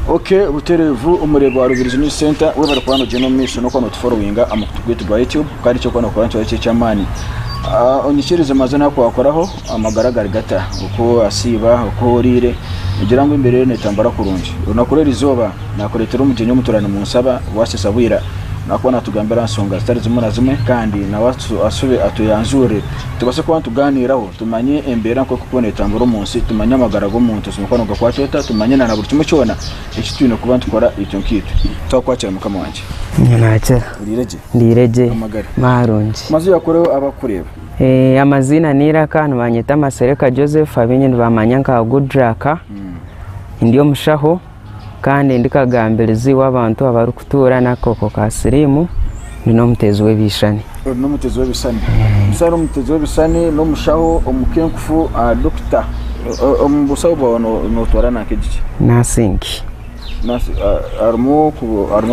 Ok butereevu omureebi wa Rubirizi News Center webare kuba nogyenda omu maisho nokuba notuforowinga aha mukutu gwaitu gwa YouTube kandi eki orikuba nokora nikiba kiri eky'amaani. Onyikirize maze naakwakoraho amagara gari gata? Oku wasiiba, oku oriire, ningira ngu embeera eriyo netambura kurungi. Orunaku rw'erizooba naakureetera omugyenyi omuturani munsaba Wasesa Bwira naakuba naatugambira aha nshonga zitari zimwe na zimwe kandi nawe ashube atuyanjuurire tubaase kuba nitugaaniiraho. Tumanye embeera nk'oku erikuba neetambura omu nsi, tumanye amagara g'omuntu osemeriire kuba noogakwata ota, tumanye na buri kimwe kyona eki twine kuba nitukora itwe nkaitwe. Twakwakira mukama wangye. Nakira. Oriire gye? Ndiire gye. Amagara? Marungi. Maze oyakureho abakukureeba. Amaziina n'eiraka nibanyeta Masereka Joseph abaingi nibamanya nka Goodluck. Ndi omushaho kandi ndi kagambirizi w'abantu abarikutuura n'akakooko ka siriimu, ndi n'omuteezi w'ebishushani. Ori n'omuteezi w'ebishushani. Omushaija ari omuteezi w'ebishushani n'omushaho omukenkufu dokita. Omu bushaho bwawe nootwara nanka egiki? Nursing. Harimu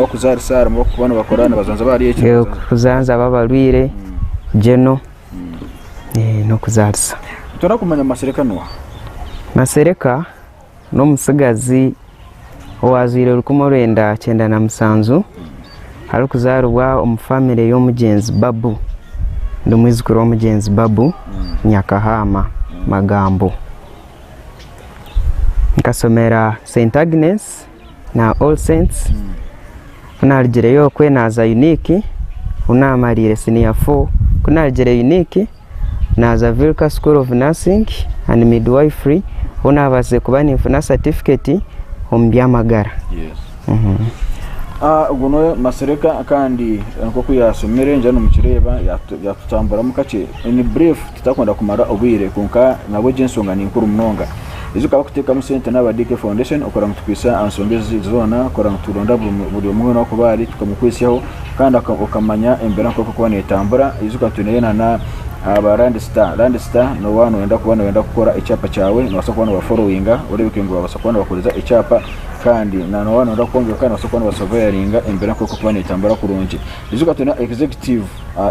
okuzaarisa, harimu okuba nibakora nibajanjaba ahari eki? Kujanjaba abarwaire, general n'okuzaarisa. Nitwenda kumanya Masereka n'oha? Masereka N'omutsigazi owaazairwe 1997 arikuzaaribwa omu famire y'omugyenzi Babu. Ndi mwizukuru w'omugyenzi Babu Nyakahaama Magambo. Nkashomera St Agnes na All Saints, ku naarugireyo okwe naaza Unique, ku naamariire siniya fo, ku naarugire Unique, Naaza Vilka School of Nursing and Midwifery ahu naabaasize kuba ninfuna satifiketi omu by'amagara. Ogu niwe Masereka kandi nk'oku yaashomire ngira nimukireeba yaatutamburamu kakye. In brief titarikwenda kumara obwire kwonka nabwo egi enshonga ni nkuru munonga. Ijuka abarikuteekamu sente n'aba DK Foundation okureba ngu tukwitse aha nshonga ezi zoona kureba ngu turonda buri omwe weena ahu arikuba ari tukamukwitsyaho. Kandi okamanya embeera nk'oku erikuba neetambura. Ijuka twineyo na aba Land Star. Land Star waaba nooyenda kuba nooyenda kukora ekyapa kyawe, noobaasa kuba noobaforowinga oreebeke ngu baabaasa kuba nibakuheereza ekyapa. Kandi na waaba nooyenda kwombeka noobaasa kuba noobasoveyaringa embeera nk'oku erikuba neetambura kurungi. Ijuka twine Executive,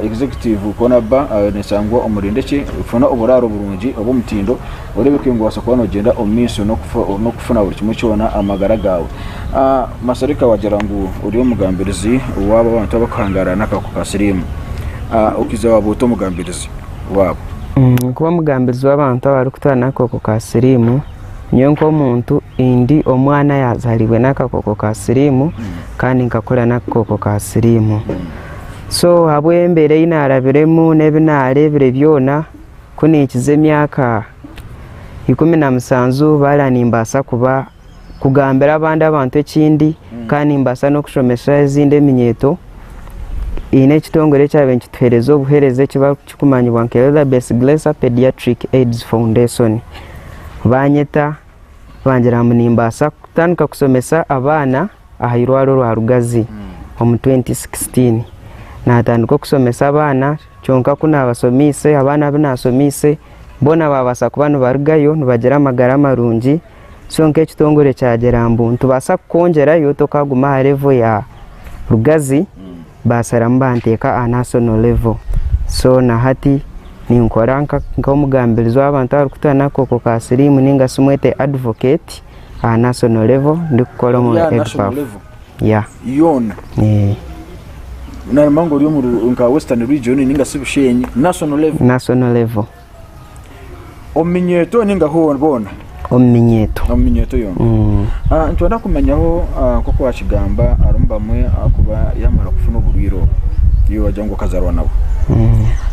Executive Corner Bar neeshangwa omuri Ndekye. Funa oburaaro burungi obw'omutindo oreebeke ngu waabaasa kuba noogyenda omu maisho n'okufuna buri kimwe kyona aha magara gaawe. Masharika wagira ngu ori omugambirizi waabo abantu abarikuhangaara n'akahuka ka siriimu. Okiija waaba ota omugambirizi waabo? Kuba omugambirizi w'abantu abarikutwara n'akakooko ka siriimu, nyowe nk'omuntu ndi omwana ayazaariibwe n'akakooko ka siriimu kandi nkakura n'akakooko ka siriimu. So ahabw'embeera ei naarabiremu n'ebi naareebire byona, ku niikiza emyaka 17 baara nimbaasa kuba kugambira abandi abantu ekindi kandi nimbaasa n'okushomesa ezindi eminyeeto. Haine ekitongore ekyabaire nikituheereza obuheereza ekirikumanywa nka Elizabeth Glaser Pediatric Aids Foundation. Banyeta bangira ngu nimbaasa kutandika kushomesa abaana aha irwariro rwa Rugazi omu 2016. Natandika okushomesa abaana Kyonka ku naabasomiise, abaana abu naasomiise boona baabaasa kuba nibarugayo nibagira amagara marungi, so nk'ekitongore kyagira mbu nitubaasa kukwongyerayo tokaaguma aha level ya Rugazi, baasharamu banteeka aha national level. So na hati ninkora nk'omugambirizi w'abantu abarikutuura n'akakooko ka siriimu nainga shi mwete advocate aha national level ndikukora omu Ori aha national EDPAF. level? Yeah. Yoona. Eh. Narimba ngu ori omu nka Western region ninga shi Bushenyi, national level. National level. Omu minyeeto ninga hoona boona? Omu minyeeto. Omu minyeeto yoona. Ah, nitwenda kumanyaho ah, nk'oku wakigamba harimu bamwe ahakuba yamara kufuna oburwaire obu, iwe wagira ngu okazarwa nabwo.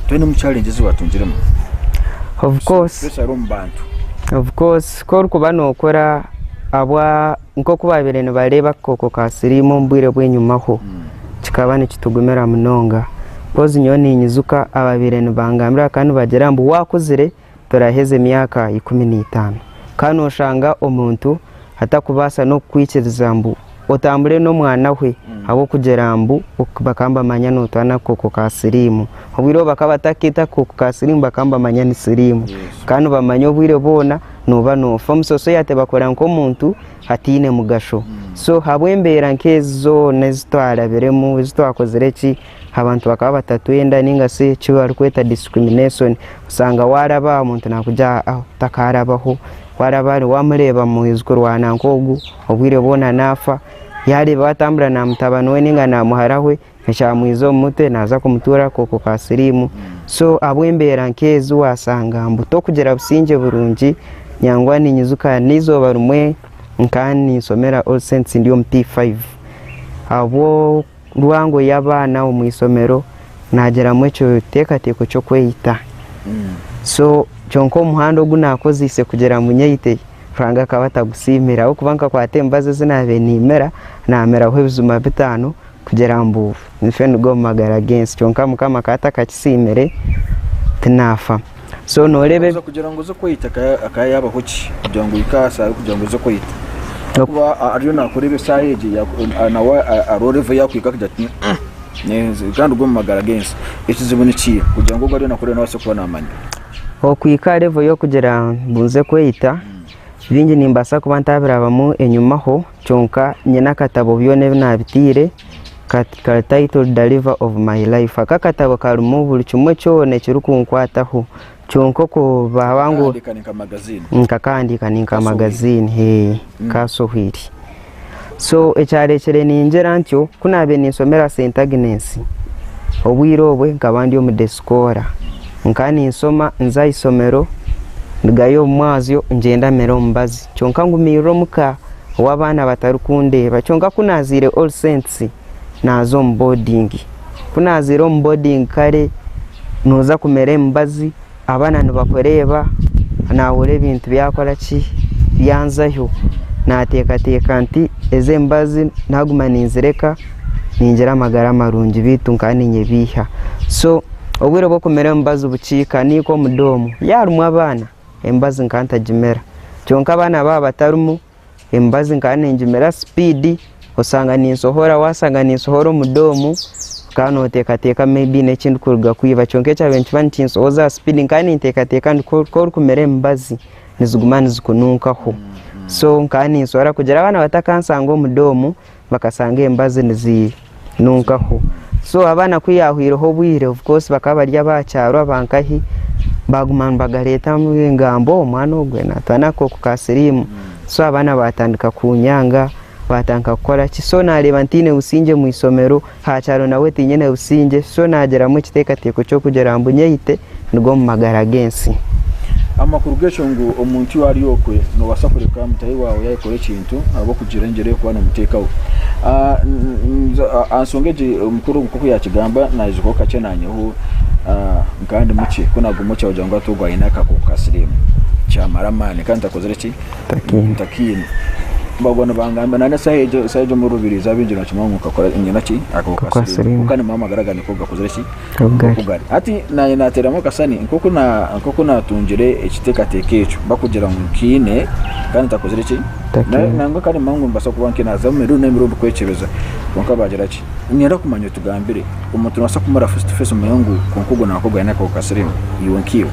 Twine omu challenge ezi watungiremu. Of course. Especially omu bantu. Of course, ku orikuba nookora ahabwa Nk'oku baabaire nibareeba akakooko ka siriimu omu bwire bw'enyimaho, kikaba nikitugumira munonga. Mpoozi nyowe ninyijuka abaabaire nibangambira bakaba nibagira ngu waakuzire toraheza emyaka 15. Kandi nooshanga omuntu atakubaasa n'okukwikiriza ngu otambure n'omwana we ahabw'okugira ngu bakaba nibamanya nootwara n'akakooko ka siriimu. Obwire obwo bakaba batakeeta akakooko ka siriimu bakaba nibamanya ni siriimu. Kandi nibamanya obwire bwona nooba noofa. Omu society bakora nk'omuntu ataine mugasho. So ahabw'embeera nk'ezi zoona ezi twarabiremu, ezi twakozire ki, Abantu bakaba batatwenda ninga shi eki barikweta discrimination, osanga waaraba aha omuntu naakugira ngu takarabaho, waaraba waamureeba mwizukuru wa nanka ogu obwire bwona naafa, yaareeba waatambura na mutabani we ninga na muhara we ekyamwiza omu mutwe naaza kumutuura akakooko ka siriimu. So ahabw'embeera nk'ezi waashanga ngu tokugira busingye burungi, nangwa ninyijuka n'eizooba rimwe nkaba ninshomera All Saints ndi omu P5, ahabw'o. Rwango y'abaana omu ishomero naagiramu ekiteekateeko ky'okweyita. So kyonka omuhanda ogu naakozeise kugira ngu nyeyite Ruhanga akaba atagusiimire ahabw'okuba nkakwata emibazi ezi naabaire niimira, naamiraho ebijuma bitaano kugira ngu nfe nduge omu magara g'ensi kyonka Mukama akaba atakakisiimire tinaafa. So nooreeba. Kugira ngu oze kweyita akaba yaabaho ki kugira ngu ohike aha shaaha y'okugira ngu oze kweyita? Ahakuba ariyo naakureeba eshaaha egi nawe hariho revo ei arikuhika akagira ati reka nduge omu magara g'ensi. Ekizibu ni kiiha kugira ngu ogwo ariyo naakureeba nawe abaase kuba naamanya? Okuhika aha revo y'okugira ngu nze kweyita, bingi nimbaasa kuba ntaabirabamu enyimaho kyonka nyine akatabo byona ebi naabiteire. Kari titled The River of My Life. Aka akatabo karimu buri kimwe kyona ekirikunkwataho. Kyonka okuba ngu Wakahandiika ni nka magazine. nkakahandiika ni nka magazine kasohwire. So ekyarekire ningira ntyo, ku naabaire ninshomera St Agnes, obwire obwe nkaba ndi omu day scholar. Nkaba ninshoma nza aha ishomero, ndugayo omu mwazyo ngyenda mera omubazi. Kyonka ngumirire omuka. ou abaana batarikundeeba. Kyonka ku naazaire All Saints, naaza omu boarding. Ku naazaire omu boarding kare nooza kumera emibazi, abaana nibakureeba, naahurira ebintu byakora ki, byanzayo. Naateekateeka nti ezi emibazi naaguma ninzireka ningira amagara marungi beitu nkaba niinyebiiha. So obwire bw'okumera emibazi bukihika nihika omu doomu, harimu abaana. Emibazi nkaba ntagimera. Kyonka abaana baaba batarimu, emibazi nkaba ningimera sipiidi, osanga ninsohora, waasanga ninsohora omu doomu, okaba nooteekateeka maybe haine eki ndikuruga kwiba kyonka ekyabaire nikiba nikinsohoza aha sipiidi nkaba ninteekateeka ngu ku orikumira emibazi, niziguma nizikununkaho. So nkaba ninsohora kugira abaana batakansanga omu doomu, bakasanga emibazi nizinunkaho. So abaana ku yaahweireho obwire of course bakaba bari aba kyaro aba nkahi, baaguma nibagareetamu engambo omwana ogwe naatwana akakooko ka siriimu. So abaana baatandika kunyanga, baatandika kukora ki, so naareeba ntaine busingye omu ishomero, aha kyaro nabwe tinyine busingye, so naagiramu ekiteekateeko ky'okugira ngu nyeyite nduge omu magara g'ensi. Amakuru g'ekyo ngu omuntu ou ari okwe noobaasa kureka mutaahi waawe yaayekora ekintu ahabw'okugira engyero ey'okuba noomuteekaho. Aha nshonga egi omukuru nk'oku yaakigamba naijukaho kakye naanyeho nkaba ndi mukye ku naaguma okye bagira ngu hati ogu aine akakooko ka siriimu kyamara amaani kandi ntakozire ki? Ntakiine. Bagwa nibangambira nane eshaaha egyo eshaaha egyo omuri Rubirizi abaingi nibakimanya ngu nkakora nyine ki? Akakooko ka siriimu. Kwonka nimuha amagara gangye nk'oku gakozire ki? Nk'oku gari. Hati naanye naateeramu akasani nk'oku na nk'oku naatungire ekiteekateeko ekyo bakugira ngu nkiine kandi ntakozire ki? Nangwa kandi nimanya ngu nimbaasa kuba nkiine naazamu emirundi n'emirundi kwekyebeza kwonka baagira ki? Niinyenda kumanya otugambire, omuntu noobaasa kumureba face to face omanye ngu kwonka ogu nanka ogu aine akahuka ka siriimu? Iwe nk'iwe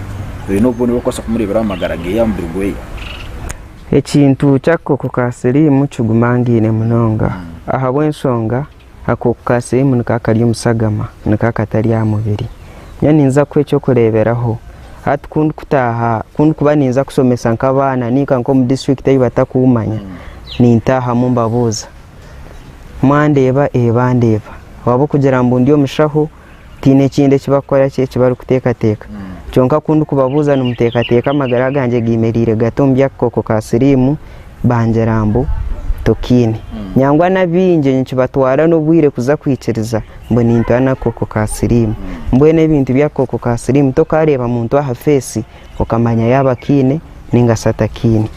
oine obubonero obukubaasa kumureebera aha magara geeye aha mubiri gweye? Ekintu ky'akakooko ka siriimu kigumangaine munonga ahabw'enshonga Akakooko ka siriimu nikaba kari omu shagama, nikaba katari aha mubiri. Nyowe ninza kuha eky'okureeberaho, hati ku ndikutaaha, ku ndikuba ninza kushomesa nk'abaana ninka nk'omu disiturikiti ei batakumanya, nintaahamu mbabuuza, mwandeeba? Ee bandeeba. Ahabw'okugira ngu ndi omushaho, tihaine ekindi eki barikukora ki eki barikuteekateeka. Kyonka ku ndikubabuuza nimuteekateeka amagara gangye gaimereire gata omu by'akakooko ka siriimu, bangira mbu tokiine. Nangwa n'abaingi nikibatwara n'obwire kuza kwikiriza mbu nintwara n'akakooko ka siriimu. Mbwenu ebintu by'akakooko ka siriimu tokaareeba muntu aha feesi okamanya yaaba akiine ninga shi atakiine.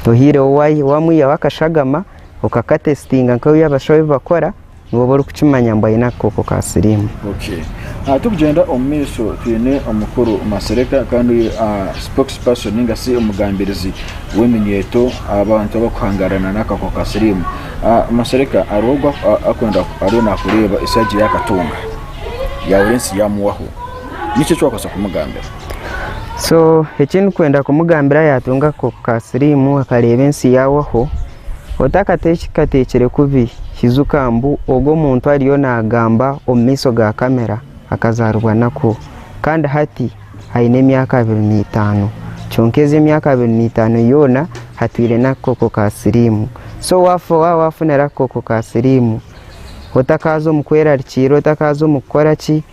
Ohireho wamwihaho akashagama okakatesitinga nk'oku abashaho ebi bakora. Niiwe oba orikukimanya ngu aine akakooko ka siriimu. Okay. Ah, Tukugyenda omu maisho twine omukuru Masereka kandi ah, spokesperson ninga shi omugambirizi w'eminyeeto abantu abakuhangarana n'akakooko ka siriimu. Ah, Masereka hariho ogu ah, akwenda ariyo nakureeba esagi yakatunga yahurira ensi yamuwaho niki eki wakubaasa kumugambira? So eki ndikwenda kumugambira yaatunga akakooko ka siriimu akareeba ensi yaawaho, otakateekateekire kubi. Ijuka mbu ogwo omuntu ariyo nagamba omu maisho ga kamera akazaaribwa nako kandi hati aine emyaka 25 kyonka ezi emyaka 25 yoona atwire n'akakooko ka siriimu. So waafa waaba waafunire akakooko ka siriimu otakaaza omu kwerarikirira, otakaaza omu kukora ki,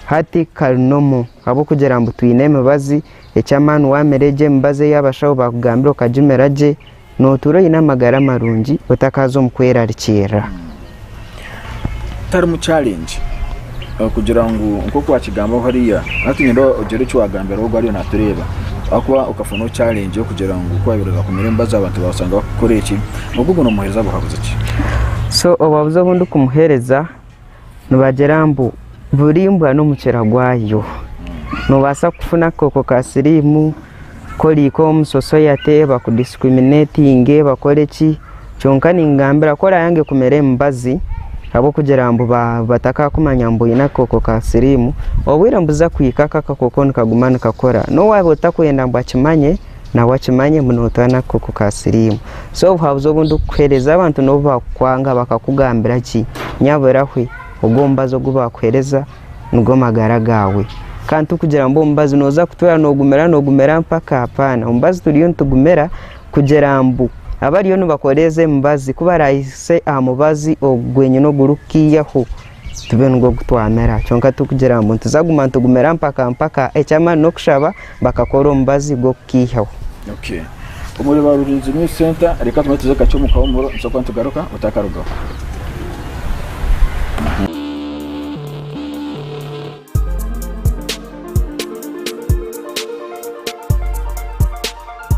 hati kari normal ahabw'okugira ngu twine emibazi, eky'amaani waamira egyo emibazi ei abashaho baakugambira okagimira gye, Nootuura oine amagara marungi otakaaza omu kwerarikirira. Tarimu challenge kugira ngu nk'oku wakigambaho hariya hati niinyenda ogire eki wagambira ogwo ariyo natureeba ahakuba okafunaho challenge y'okugira ngu ku wabaire oza kumira emibazi abantu bashanga bakukora eki, ogwo ogwo nomuheereza buhabuzi ki? So obuhabuzi obu ndikumuheereza nibagira mbu buri mbwa n'omukira gwayo. Noobaasa kufuna akakooko ka siriimu, ku orihika omu sosoyate bakudisikuminetinge bakore ki, kyonka ninkugambira ku oraayange kumira emibazi ahabw'okugira ngu batakakumanya ngu oine akakooko ka siriimu, obwire nibuza kuhika ako akakooko nikaguma nikakora. N'obu waaba otakwenda ngu akimanye, nawe akimanye ngu nootwara n'akakooko ka siriimu. So obuhabuzi obu ndikukuheereza abantu n'obu baakukwanga bakakugambira ki, nyabura hwe ogwo omubazi ogu baakuheereza nigo magara gaawe. Kandi tikugira ngu omubazi nooza kutuura noogumira noogumira mpaka, hapaana. Omubazi turiyo nitugumira kugira ngu abariyo nibakora ezi emibazi ku baraahitsye aha mubazi ogwenyine ogurikukiihaho, tube nigwo gutwamira. Kyonka tikugira ngu nituza kuguma nitugumira mpaka mpaka, eky'amaani n'okushaba bakakora omubazi gw'okukiihaho. Okay. Omuri ba Rurinzi News Center, reka tumare tuze kakye omu kahumuro, nituza kuba nitugaruka otakarugaho.